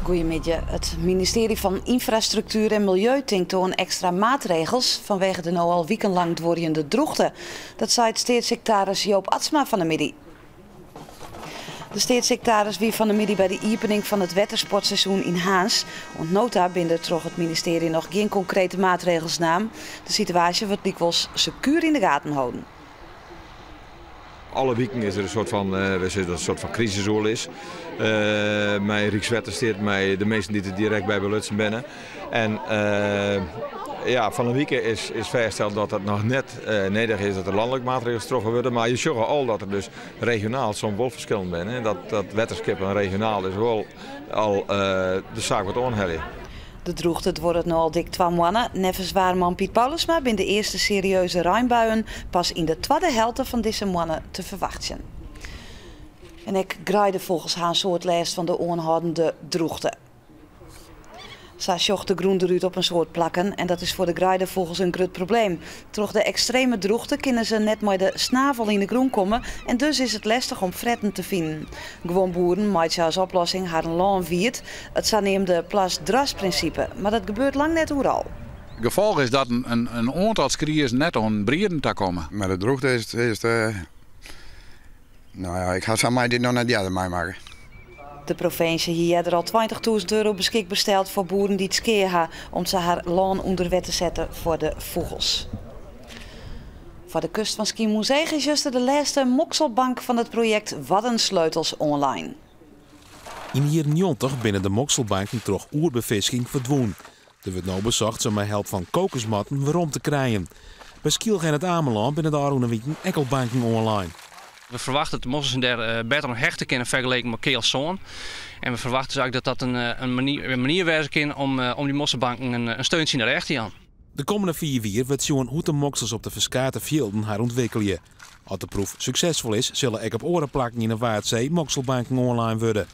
Goeiemiddei. It ministearje fan Ynfrastruktuer en Miljeu tinkt oan ekstra maatregels fanwege de no al wikenlang duorjende drûchte. Dat seit steatssiktaris Joop Atsma fan 'e middei. De steatssiktaris wie fan 'e middei by de iepening fan it wettersportseizoen yn Harns. Oant no ta binne der troch it ministearje noch gjin konkrete maatregels naam. De situaasje wurdt lykwols sekuer yn de gaten holden. Alle wiken is der in soart fan, wy sizze dat in soart fan krisisoerlis mei Rykswettersteat, mei de minsken dy't der direkt by belutsen binne. En ja, fan 'e wike is fêststeld dat dat noch net nedich is dat der lanlik maatregels troffen wurde. Mar je sjogge al dat der dus regionaal soms wol ferskillen binne. Dat wetterskippen regionaal dus wol al de saak wat oanhelje. De drûchte duorret no al dik twa moanne. Neffens waarman Piet Paulusma binne de earste serieuze reinbuien pas yn de twadde helte fan dizze moanne te ferwachtsjen. En ek greidefûgels ha in soad lêst fan de oanhâldende drûchte. Sa sjocht de grûn derút op in soad plakken en dat is foar de greidefûgels in grut probleem. Troch de ekstreme drûchte kinne se net mei de snavel yn de grûn komme en dus is it lestich om fretten te finen. Guon boeren meitsje as oplossing harren lân wiet, it saneamde plas-dras-prinsipe, mar dat gebeurt lang net oeral. Gefolch is dat in oantal skriezen net oan brieden ta komme. Mar de drûchte is it, no ja, ik ha sa mei dit noch net earder meimakke. De provinsje hie earder al 20.000 euro beskikber steld foar boeren dy't skea ha om't se har lân ûnder wetter sette foar de fûgels. Foar de kust fan Skiermûntseach is juster de lêste mokselbank fan it projekt Waddensleutels oanlein. Yn de jierren 90 binne de mokselbanken troch oerbefisking ferdwûn. Der wurdt no besocht se mei help fan kokosmatten werom te krijen. By Skylge en It Amelân binne de ôfrûne wiken ek al banken oanlein. We ferwachten dat de mossels him dêr better oan hechte kinne fergeleken mei keal sân. En we ferwachten dus ek dat dat in manier wêze kin om dy mosselbanken in steuntsje yn de rêch te jaan. De kommende fiif jier wurdt sjoen hoe't de moksels op de ferskate fjilden har ûntwikkelje. As de proef suksesfol is, sille ek op oare plakken yn de Waadsee mokselbanken oanlein wurde.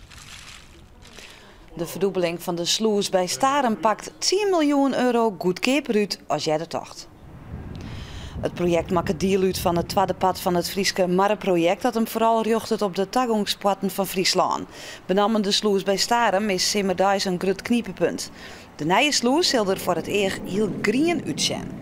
De ferdûbeling fan de slûs by Starum pakt tsien miljoen euro goedkeaper út as earder tocht. It projekt makket diel út fan it twadde part fan it Fryske Marreprojekt dat him foaral rjochtet op de tagongspoarten fan Fryslân. Benammen de slûs by Starum is simmerdeis in grut knipepunt. De nije slûs sil der foar it each hiel grien útsjen.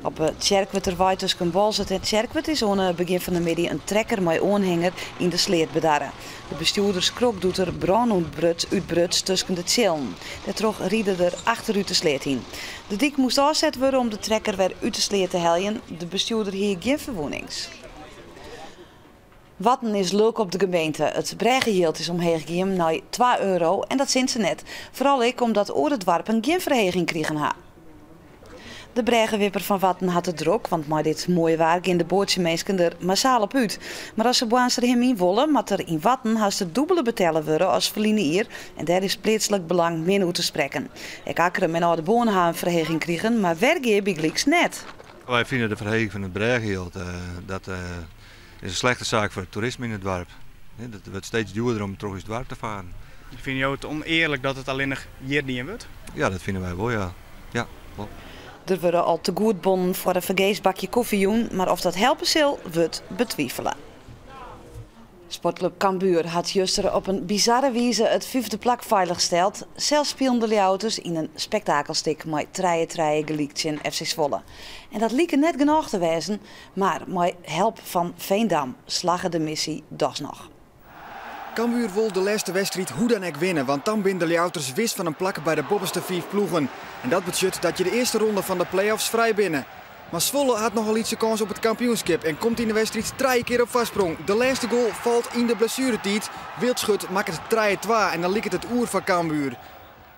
Op de Tsjerkwerterwei tusken Boalsert en Tsjerkwert is oan 'e begjin fan de middei in trekker mei oanhinger yn de sleat bedarre. De bestjoerder skrok doe't der brân útbruts tusken de tsjillen. Dêrtroch ried er achterút de sleat yn. De dyk moast ôfset wurde om de trekker wer út de sleat te heljen. De bestjoerder hie gjin ferwûnings. Warten is lulk op de gemeente. It brêgejild is omheech gien nei twa euro en dat sint se net. Foaral ek omdat oare doarpen gjin ferheging krigen ha. De brêgewipper fan Warten hat it drok, want mei dit moaie waar gean de boatsjeminsken der massaal op út. Mar as se Boarnsterhim yn wolle, moat der yn Warten hast it dûbele betelle wurde as ferline jier en dêr is pleatslik belang min oer te sprekken. Ek Akkrum en Aldeboarn ha in ferheging krigen, mar Wergea bygelyks net. Wy fine de ferheging fan it brêgejild dat is in slechte saak foar it toerisme yn it doarp. It wurdt steeds djoerder om troch ús doarp te faren. Fine jo it ûnearlik dat it allinnich hjir dien wurdt? Ja, dat fine wy wol, ja. Ja, wol. Der wurde al tegoedbonnen foar in fergees bakje kofje jûn, mar oft dat helpe sil, wurdt betwifele. Sportklup Cambuur hat juster op in bizarre wize it fyfde plak feilich steld. Sels spilen de Ljouwerters yn in spektakelstik mei trije trije gelyk tsjin FC Zwolle. En dat like net genôch te wêzen, mar mei help fan Veendam slagge de missy dochs noch. Cambuur wol de lêste wedstriid hoe dan ek winne, want dan binne de Ljouwerters wis fan in plak by de boppeste fiif ploegen. En dat betsjut dat je de earste ronde fan de play-offs frij binne. Mar Zwolle hat noch in lytse kâns op it kampioenskip en komt yn de wedstriid trije kear op foarsprong. De lêste goal falt yn de blessueretiid. Wildschut makket trije twa en dan liket it oer foar Cambuur.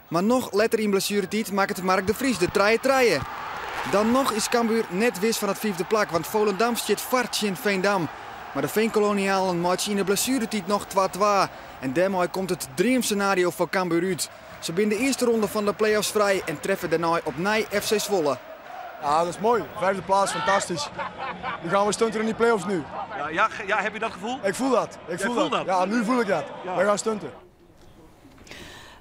Mar noch letter yn blessueretiid makket Mark de Vries de trije trije. Dan noch is Cambuur net wis fan it fiifde plak, want Volendam stiet foar tsjin Veendam. Mar de Veenkolonialen meitsje yn de blessueretiid noch twa twa en dêrmei komt it dreamsenario foar Cambuur út. Se binne de earste ronde fan de play-offs frij en treffe dêrnei opnij FC Zwolle. Ja, dat is mooi. Vijfde plaats, fantastisch. Nu gaan we stunten in die play-offs nu. Ja, ja, ja, heb je dat gevoel? Ik voel dat. Ik voel dat. Ja, nu voel ik dat. Ja. Wij gaan stunten.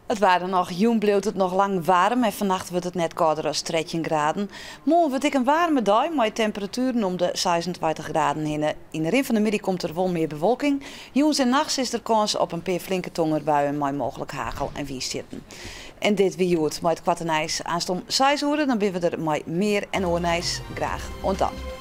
It waar dan noch. Jûn bliuwt it noch lang waarm en fannacht wurdt it net kâlder as 13 graden. Moarn wurdt ek in waarme dei mei temperatueren om de 26 graden hinne. Yn de rin fan de middei komt der wol mear bewolking. Jûns en nachts is der kâns op in pear flinke tongerbuien mei mooglik hagel en wynstjitten. En dit wie Hjoed mei it koarte nijs. Aanst om 6 oere dan binne we der mei mear en oar nijs. Graach oant dan.